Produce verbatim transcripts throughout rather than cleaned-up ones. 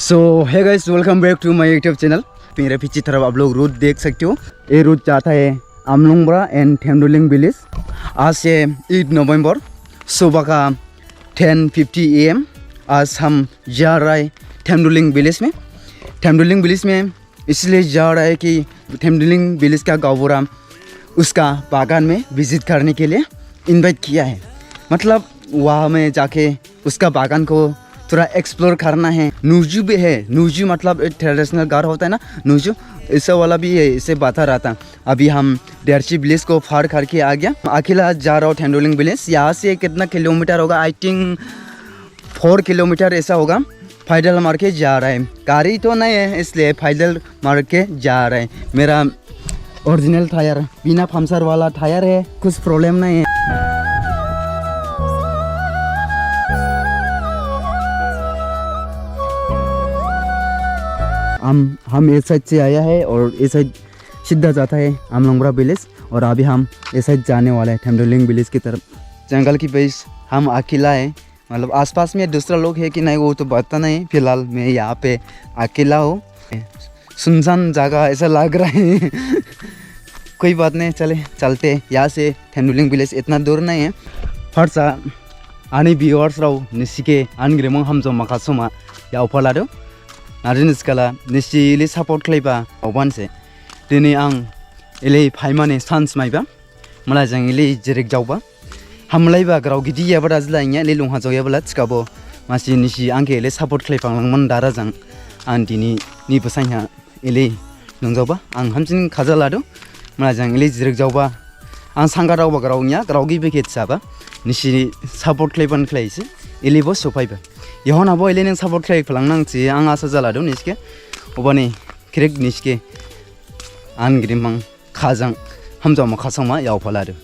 So hey guys, welcome back to my YouTube channel। मेरे पीछे तरफ आप लोग रोड देख सकते हो, ये रोड जाता है आमलोंगबरा एंड थेमडुलिंग विलेज। आज है एट नवंबर, सुबह का टेन फिफ्टी ए एम। आज हम जा रहा है थेमडुलिंग विलेज में। थेमडुलिंग विलेज में इसलिए जा रहा है कि थेमडुलिंग विलेज का गाँव बूढ़ा उसका बागान में विजिट करने के लिए इनवाइट किया है। मतलब वहाँ में जाके उसका बागान को थोड़ा एक्सप्लोर करना है। नुजू भी है, नुजू मतलब एक ट्रेडिशनल घर होता है ना, नुजू, ऐसा वाला भी है, इसे बता रहा था। अभी हम डेरची विलेज को पार करके आ गया। अकेला जा रहा हूँ थेमडुलिंग विलेज। यहाँ से कितना किलोमीटर होगा? आई थिंक फोर किलोमीटर ऐसा होगा। पैदल मार के जा रहा है, गाड़ी तो नहीं है, इसलिए पैदल मार के जा रहा है। मेरा ओरिजिनल टायर, बिना पंचर वाला टायर है, कुछ प्रॉब्लम नहीं है। हम हम इस साइड से आया है और इस साइड सीधा जाता है आमलोंगबरा विलेज, और अभी हम इस साइड जाने वाले हैं थेमडुलिंग विलेज की तरफ। जंगल की बीच हम अकेला है, मतलब आसपास में दूसरा लोग है कि नहीं वो तो पता नहीं। फिलहाल मैं यहाँ पे अकेला हूँ, सुनसान जगह ऐसा लग रहा है। कोई बात नहीं, चले चलते हैं यहाँ से। थेमडुलिंग विलेज इतना दूर नहीं है। First आ, ani viewers rao nisi khe ani grimang hamjaoma khasaoma yaophaladu. Nadi ni skala nisi ili support khlaiba obani se dini ang ili phaimani chance maiba. Mala jang ili jirik jaoba. Hamlaiba grao gidi yaba da jila inya ili lungha jaoyaba la thikhabo masi nisi ang khe ili support khlai phanglangmani dara jang ang dini ni basain ha ili nungjaoba ang hamsin khaja ladu. Mala jang ili jirik jaoba. Ang sangga raoba grao nya, grao gibi khe saba. Nisi support khlaibani khlaisi ili bo sophaiba. Yahon abo ili ning support khlai phalangnang si ang asa jaladu nisi khe. Obani khrip nisi khe ani grimang khajang hamjaoma khasaoma yaophaladu.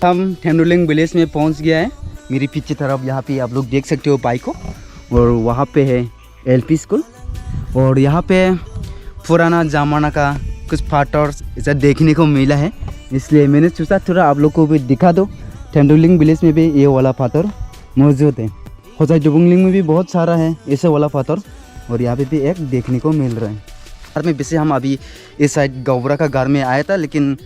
हम थेमडुलिंग विलेज में पहुंच गया है। मेरे पीछे तरफ यहाँ पे आप लोग देख सकते हो बाइक को, और वहाँ पे है एल पी स्कूल। और यहाँ पे पुराना ज़माना का कुछ पत्थर ऐसा देखने को मिला है, इसलिए मैंने सोचा थोड़ा आप लोग को भी दिखा दो। थेमडुलिंग विलेज में भी ये वाला पत्थर मौजूद है। होजाई दुबुंगलिंग में भी बहुत सारा है ऐसे वाला पत्थर, और यहाँ पे भी एक देखने को मिल रहा है। घर में वैसे हम अभी इस साइड गाँव बूढ़ा का घर में आया था, लेकिन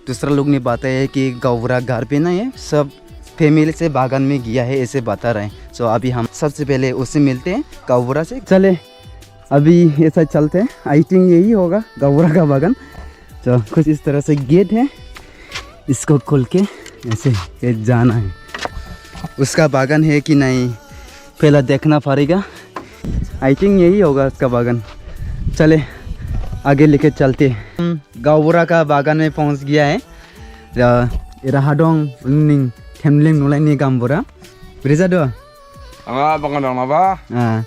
दूसरा लोग ने बताया है कि गाँव बूढ़ा घर पे नहीं है, सब फैमिली से बागान में गया है, ऐसे बता रहे हैं। So अभी हम सबसे पहले उससे मिलते हैं, गाँव बूढ़ा से। चले, अभी ऐसा चलते हैं, आई थिंक यही होगा गाँव बूढ़ा का बागान। तो कुछ इस तरह से गेट है, इसको खोल के ऐसे ये जाना है। उसका बागान है कि नहीं, पहला देखना पड़ेगा। आई थिंक यही होगा उसका बागान। चले, आगे लेके चलते हैं। हम गाँव बूढ़ा का बागान में पहुंच गया है। Ira, ira hadong ning themling nulai ni gambura. Brija do? Ama bangan dong naba? Ah.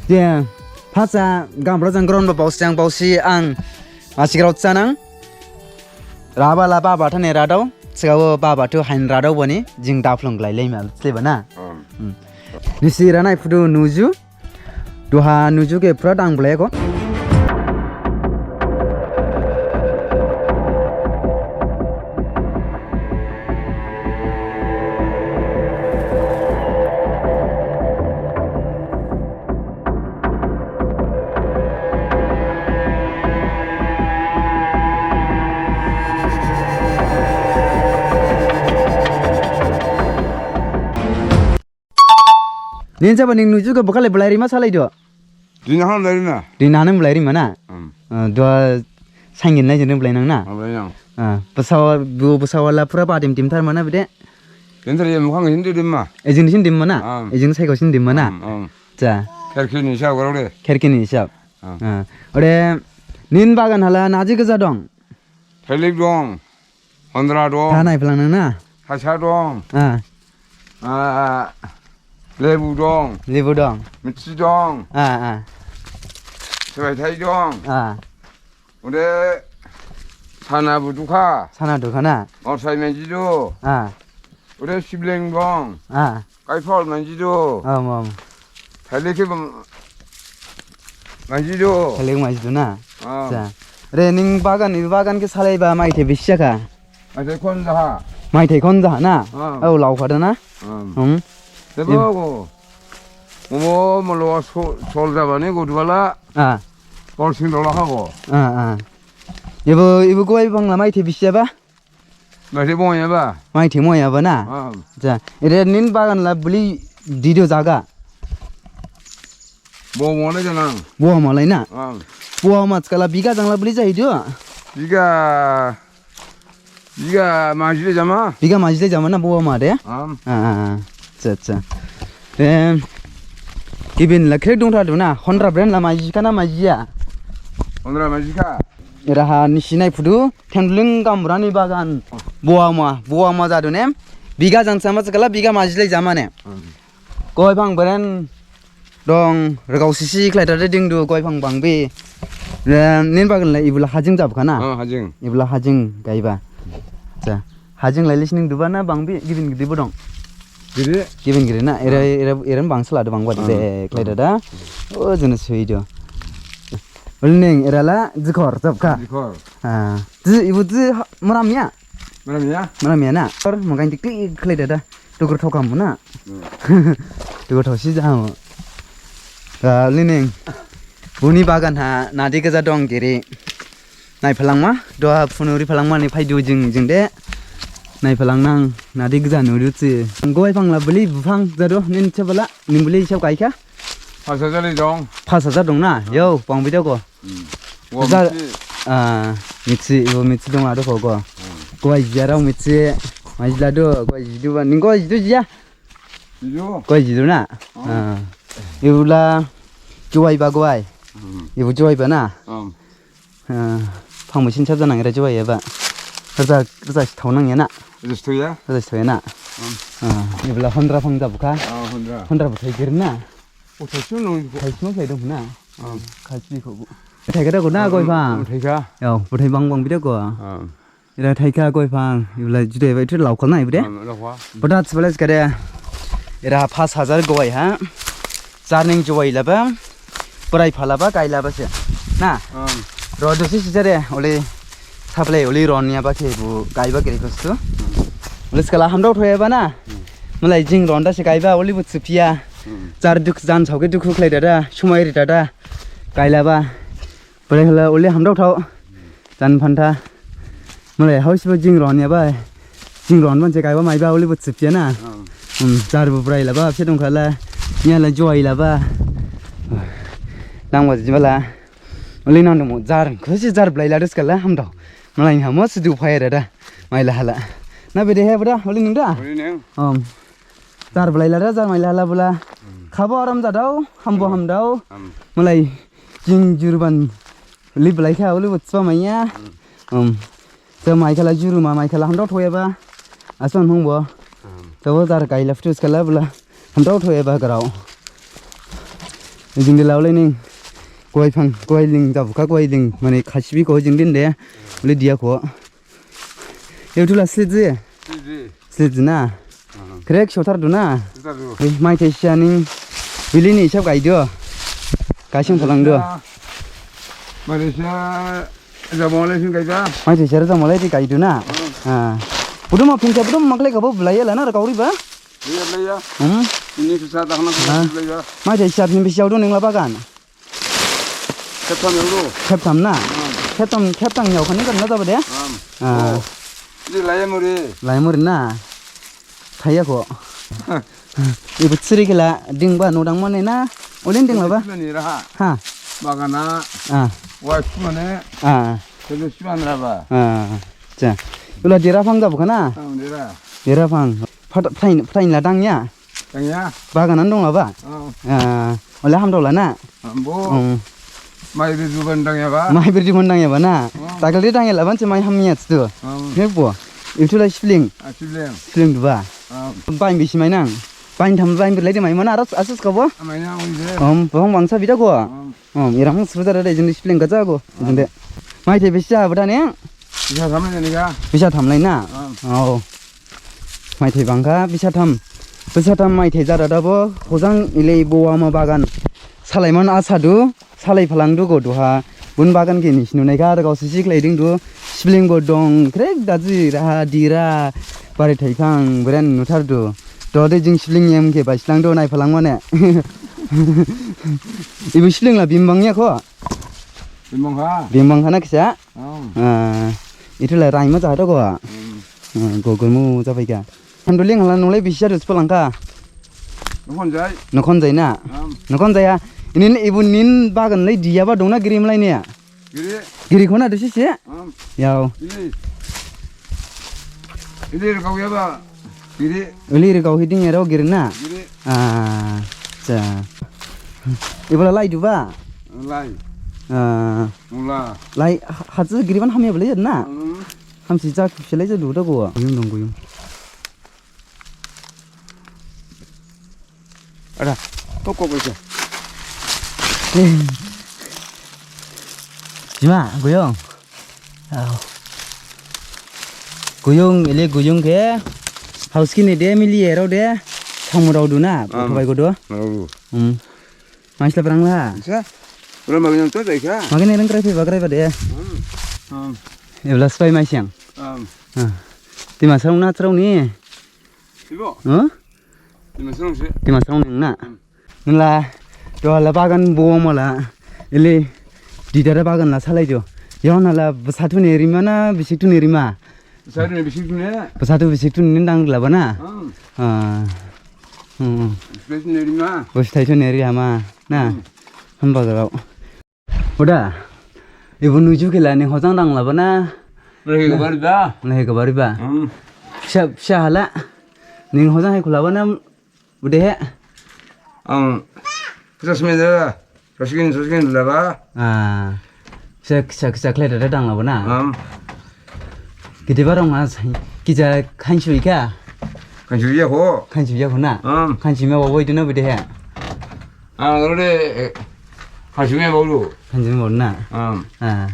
Dia, phasa gambura jang gron ba bausi jang bausi ang. Masih rot sanang. Raba la baba thane radau. Segawo baba tu hain radau bani jing daphlung glai lei ma sleba na. Hmm. Nisi ranai phudu nuju. Duha nuju khe pura dang blai ko. Nin jaba ning nuju khe bokale belai rima salai do. Dini han belai rima. Dini han belai rima na? Hmm. Ah, dua sangin lai jene belai nang na? Ah, belai nang. Ah, pesawa, bu pesawa la pura padim tim thar mana bede? Tim thar ya mukhang hindi dim ma. Ejin sin dim mana? Ah. Ejin sai ko sin dim mana? Hmm, hmm. Cha. Kherki ni hisab gorok de. Kherki ni hisab. Ah. Ah. Ore nin bagan hala naji geja dong. Thailik dong. Hondra dong. Tha nai phalang nang na? Thasa dong. Ah. Ah, lebu dong. Lebu dong. Mitsi dong. Ah, ah. Sebaithai dong. Ah. Ode sana budukha. Sana dukha na? Orsai menjidu. Ah. Ode sibling dong. Ah. Kaiphol manjidu. Om, om. Thaileke manjidu. Thaileke manjidu na? Om. Acha. Re, ning bagan, ibu bagan khe salaiba maithe bisi jakha? Maithai khon jaha. Maithai khon jaha na? Ah. O, laokhada na? Ah. Hmm. Tebo go. Momo molo so-, sol jabani go duala. Ah. Kol sing dola kha go. Ah, ah. Ebo, ebo goi bangla maithai bisiyaba? Maithai moyaba. Maithai moyaba na? Ah. Acha. Ere nin bagan la buli dido jaga. Bo mole janang. Bo mole na? Ah. Bo mat kala biga jangla buli jaido? Biga Biga majile jama. Biga majile jama na bo ma de? Am. Ah, ah, ah. Acha, acha. Em, gibin la khrek dong thadu na? Hondra bren la majikha na majiya? Hondra majikha. Eraha nisi naiphudu, Thenduling Gaonbura ni bagan. Bo ma, bo ma jadu ne? Biga jang sama sakala biga majile jama ne? Am. Goi phang beren dong, ragao sisi khlai dade dingdu goi phang bangbi. Em, nin bagan la ibula hajing jabkha na? Ah, hajing. Ibula hajing gaiba. Acha, hajing lai listening duba na bangbi gibin gidi bo dong? Gidi. Gibin gidi na? Era, ah, era, era bangsa ladu bangba, ah, de khlai dada. O, jene suidu. Ulning era la jikhor jabkha. Jikhor. Ah, ji, ibu ji ha-, maram ya? Maram ya? Maram ya na? Or, makan dikti khlai dada. Tukur thokam na? Hmm. Tukur thosi jam. Ka lining. Buni bagan ha nadi gaja dong giri. Nai phalangma, doha phunuri phalangma ni phaidu jing jing de. Nai phalangnang, nadi gaja nudu si. Goi phangla beli buphang jadu, nin chabala, nin beli chab kaikha? Pas hajar ni dong. Pas hajar dong na? Ah. Yo, pangbi dako. Hmm. Wa za-, mitsi. Ah, mitsi, ibo mitsi dong ado kho go. Hmm. Goi jarao mitsi, majila do, goi jidu ba, ning goi jidu jiya? Jidu? Goi jidu na? Hmm. Ah. Ibula juwai ba goi. Hmm. Ibu juwai ba na? Hmm. Ah, phang mesin sab janang era juwai ba. Rja, rja si thau nang ya na? Rja si thau ya? Rja si thau ya na? Hmm. Ah, ibula hondra phang jabkha. Ah, hondra. Hondra buthai gir na? Buthai si nung. Buthai si nung khlai dong na? Hmm. Khaisi kho. Buthai kha da go na goi phang? Buthai kha. Yo, buthai bang bang bida go. Hmm. Era thaikha goi phang, ibla jude bai thir laukha na ibre. Hmm, laukha. Boda sibala sikade. Era pas hajar goi ha. Jarning juwai laba. Borai phalaba, gai laba se. Na? Hmm. Rodo si sijare, oli saplai, oli ron yaba khe bu, gaiba giri kostu. Oli skala hamdao thoyaba na? Hmm. Malai jing ron da se gaiba, oli bu tsipia. Hmm. Jar duk jan sauke duk khlai dada, sumai ri dada. Gai laba. Borai khala oli hamdao thao. Jan phantha. Malai haus bo jing ron yaba. Jing ron ban se gaiba maiba oli bo tsipya na. Hmm. Hmm, jar bo borai laba, phe dong khala. Niya la juwai laba. Nang ba jibala. Oli nang dong jar. Khusi jar blai la dus khala hamdao. Malai ni hamo sidu phai rada. Maila hala. Na bede he boda, oli ning da? Oli ning. Um. Jar blai la da, jar maila hala bula. Hmm. Khabo aram jadao, hambo hamdao. Hmm. Malai. Jing jurban li blai kha, uli bo tswa maiya. Hmm. Um. Tswa mai khala juru ma mai khala hamdao thoyaba. Asan hung bo. Hmm. Tswa bo jar gai laftus khala bula. Hamdao thoyaba garao. Jing de laulai ning. Goi phang, goi ling, jabkha goi ling. Mane khasibi ko jing din de. Uli dia ko. Eutula slitji? Slitji. Slitji na? Ah. Krek sothar du na? Sothar du. Eh, maithai siya ning bili ni hisab gaidu. Kaising phalang du. Maithai siya jamolai sin gaida. Maithai siya jamolai di gaidu na? Ah. Ah. Budum ma phinsa budum maklai kabo blaiya lana ra kauri ba? Blaiya, blaiya. Hmm? Ini susah dah nak blaiya. Maithai siya phin bisi jauh du ning la bagan. Kheptham yao du. Kheptham na? Hmm. Kheptham, kheptham yao khani kan na jaba de? Hmm. Ah. Oh. Di laimuri. Laimuri na? Thaiya kho. Ibu siri kela dingba nodang mane na? Olin ding laba? Ni raha. Ha. Bagana. Ah. Wa mane. Ah. Kedu siman raba. Ah. Cha. Ula dera phang jabo khana? Ah, dera. Dera phang. Phat-, phatain, phatain la dangya? Dangya. Baganan dong laba? Oh. Ah, ole hamdao la na? Hambo. Um. Mai biri duban dangyaba? Mai biri duban dangyaba na? Oh. Tagal de dangya laban se mai hamya tu. Oh. He bo. Itu la sibling. Ah, sibling. Sibling duba. Oh. Bain bisi mai nang. Bain tham bain biri lai de mai mana aras asus kabo? Mai nang oi de. Um, bohong bangsa bida go. Oh. Um, irang sruja da jindi sibling gaja go. Oh. Jinde. Mai te bisa bada ne? Bisa tham lai ne ga? Bisa tham lai na? Oh. Oh. Maithai bangkha, bisatham. Bisatham maithai jara dabo, hojang ilei bo ama bagan. Salaimon asadu, salai phalangdu go duha. Bun bagan khe nisi nunaikha, ar gao sisi khlaidingdu. Sibling bo dong, krek daji raha dira, bari thaithang, beren nuthar du. Dode jing sibling yem khe baislang do nai phalang mane. Ibu sibling la bimbang ya kho? Bimbang ha? Bimbang ha na kisa? Oh. Ah, itu la rai ma jahado kho. Hmm. Ah, gogol mu jabai kha. Hamduling hala nulai bisi jadu sipalangkha. Nokhon jai. Nokhon jai na? Am. Nokhon jai ha. Ini ibu nin bagan lai diya ba dong na giri mlai ne? Giri. Giri khona dusi se? Am. Yao. Ini. Ini rekau ya ba. Giri. Uli rekau hiding ya rau giri na? Giri. Ah, cha. Ibu la lai du ba? Lai. Ah. Mula. Lai ha-, haji giri ban hamya beli na? Hmm. Hamsi jak selai jadu da go. Guyung dong guyung. Ada, kok kok kok. Jima, guyung. Au. Guyung, ele guyung khe. House kini de mili ero de. Thangmu rau du na, ah, thobai go do. Rau du. Hmm. Maisla berang la. Bisa. Udah makin yang tuh deh kah? Makin yang kerai ba kerai ba de. Hmm. Hmm. Ya belas pai maisiang. Hmm. Ah. Di masrong na srong ni. Ibo. Huh? Di masrong sih. Di masrong neng na. Hmm. Nula, doa la bagan bo mala. Ili, di dara bagan la salai jo. Yauna la besatu ne rima na, bisik tu ne rima. Besatu ne bisik tu ne. Besatu bisik tu ne dang la bana. Hmm. Ah. Hmm. Bisik tu ne rima. Bos thai tu ne rima na. Hmm. Hamba garau. Uda, ibu nuju kila ning hojang dang laba na? Lehi gabari ba. Lehi gabari ba. Hmm. Pisa, pisa hala. Ning hojang hai kulaba na ude he? Ang, pisa semeda. Rosgin, rosgin laba. Ah. Pisa, pisa, pisa kle dada dang laba na? Hmm. Gede barong mas, kija khansu ika? Khansu iya ho. Khansu iya ho na? Hmm. Khansu ma wawai duna ude he? Ang rode, eh, khansu ma baulu. Khansu ma baulu na? Um. Ah.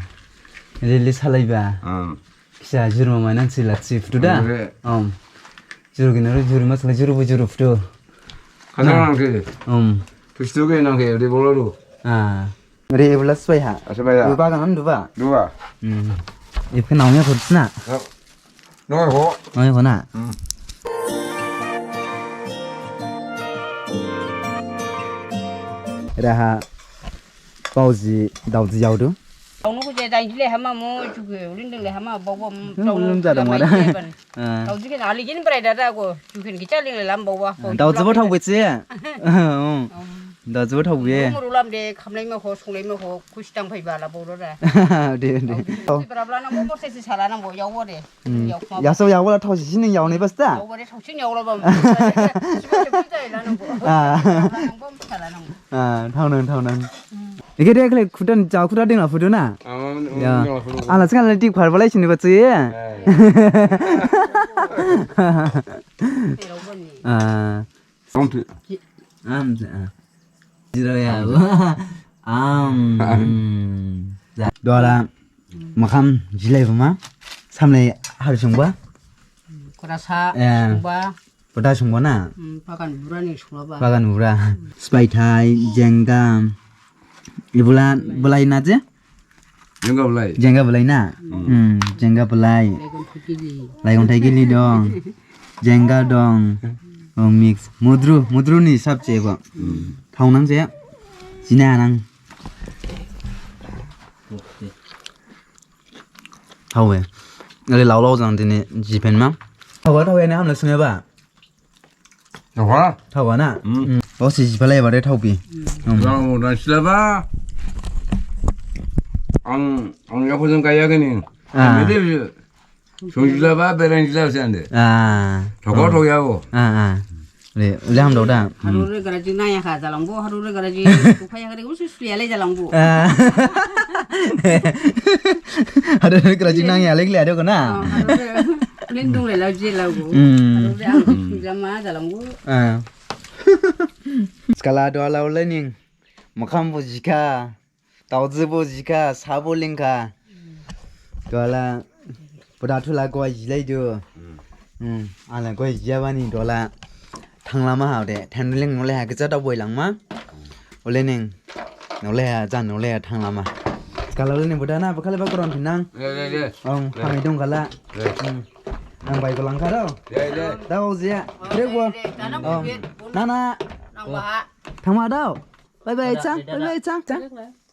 Lili salaiba. Um. Kisa juru ma mainan si latsi futu da. Ore. Um. Juru gina ro juru mas la juru bu juru futu. Khansu nang ke. Um. Futu ke nang ke, ore bolo ru. Ah. Ore ebla sbai ha. Sbai ha. Duba kan duba. Duba. Hmm. Ipke naungya khut na. Nong ho. Nong ho na. Hmm. Raha. Baoji, daoji yaodu. Daono ko je dainjile hama mo juke, ulin dengle hama, bawa mo, hmm, daono ulin jadong wada. Ah. Daoji ken ali ken brai dada ko, juken kicha ling lam bawa ko. Daoji bo thau betse. Hmm. Daoji bo thau be. Mo rulam de, khamlai ma ho, sunglai ma ho, khusi dang phai bala bawa da. De, de. Daoji bra bla na mo, mo se se sala na mo, yao de. Hmm. Yao ma. Yaso yao la thau si sining yao ne basta. Yao de thau sining yao la bam. Sibo de phai jai la na mo. Ah. Bra bla na mo, mo sala na mo. Ah, thao nang, thao nang. Ike de khle khudan jao khuda ding la phudu na? Ah, ya. Ding la phudu. Ala sing ala dik phar balai sini batsu ye. Ya, ya. Ah. Song tu. Am, ah. Jiro ya. Am. Am. Hmm. Dola. Makham jilai buma. Samlai haru sungba. Kurasa, ya, sungba. Bota sungba na? Hmm, bagan bura ni sungba ba. Bagan bura. Hmm. Sbaithai, jengga. Ibula, belai na je? Jengga belai. Jengga belai na? Hmm. Hmm, jengga belai. Laigon thaigili. Laigon thaigili dong. Jengga dong. Oh, mix. Mudru, mudru ni sab je ba. Hmm. Thao nang je. Jina nang. Thao e. Ele lao lao jang dini jipen ma. Thao ba, thao e ne hamle sungya ba. Thao ba? Thao ba na? Hmm. Hmm. Bo si jipalai ba de thao bi. Hmm. Jang mo dan sila ba. Ang, ang ya phojang kaya gini. Ah. Bede bi. Sung sila ba, berang sila ba sande. Ah. Thao ba, thao ya bo. Ah, ah. Le, le ham dau da. Harure garaji naya kha jalangbo, harure garaji kuphaya gari usu suyale jalangbo. Ah. Harure garaji nang ya le kle ado kona. Oh, harure lendung le lau je lau go. Hmm. Harure ang jama jalangbo. Ah. Skala do lau le ning. Makham bo jikha. Daojibo jikha, sabo lingkha. Duhala, boda thula goi jilaidu. Hmm. Hmm, ala goi jiyabani duhala. Thanglama ha de, thanling nole ha kisa daoboi langma. Ole ning, nole ha, jan nole ha thanglama. Kalau ni buda na, bakal ba koron pinang. Ong, hamai dong kala. Ang bai ko langkha do. Dao jia. Trek bo. Ong. Nana. Thangma dao. Bye bye chang. Bye bye chang. Chang.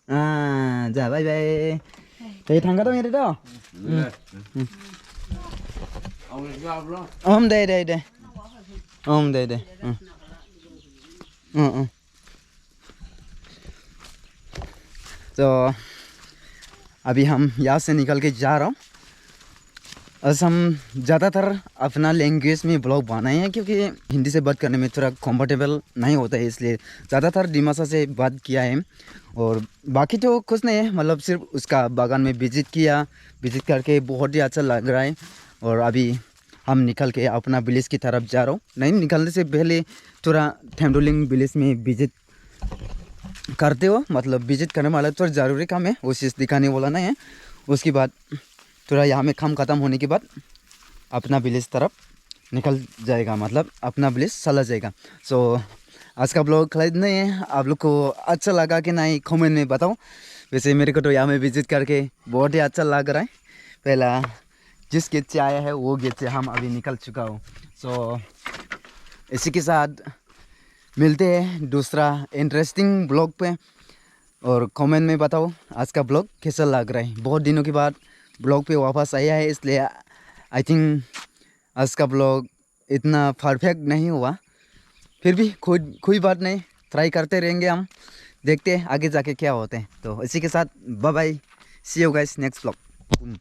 Ah, ja bye bye. Dei thangkha dong ede do. Om dei dei dei. Om dei dei. तो अभी हम यहाँ से निकल के जा रहा हूँ। असम ज़्यादातर अपना लैंग्वेज में ब्लॉग बनाए हैं, क्योंकि हिंदी से बात करने में थोड़ा कंफर्टेबल नहीं होता है, इसलिए ज़्यादातर दिमासा से बात किया है। और बाकी तो कुछ नहीं है, मतलब सिर्फ उसका बागान में विजिट किया। विजिट करके बहुत ही अच्छा लग रहा है। और अभी हम निकल के अपना विलेज की तरफ जा रहा हूँ। नहीं, निकलने से पहले थोड़ा थेमडुलिंग विलेज में विजिट करते हो, मतलब विजिट करने वाला तो ज़रूरी काम है, वो चीज़ दिखाने वाला नहीं है। उसके बाद थोड़ा यहाँ में काम ख़त्म होने के बाद अपना विलेज तरफ निकल जाएगा, मतलब अपना विलेज चला जाएगा। सो आज का ब्लॉग खाली इतना ही है। आप लोग को अच्छा लगा कि नहीं, कमेंट में बताओ। वैसे मेरे को तो यहाँ में विजिट करके बहुत ही अच्छा लग रहा है। पहला जिस गेट से आया है वो गेट से हम अभी निकल चुका हूँ। सो इसी के साथ मिलते हैं दूसरा इंटरेस्टिंग ब्लॉग पे। और कमेंट में बताओ आज का ब्लॉग कैसा लग रहा है। बहुत दिनों के बाद ब्लॉग पे वापस आया है, इसलिए आई थिंक आज का ब्लॉग इतना परफेक्ट नहीं हुआ। फिर भी कोई कोई बात नहीं, ट्राई करते रहेंगे हम, देखते हैं आगे जाके क्या होते हैं। तो इसी के साथ bye bye, see you guys next blog.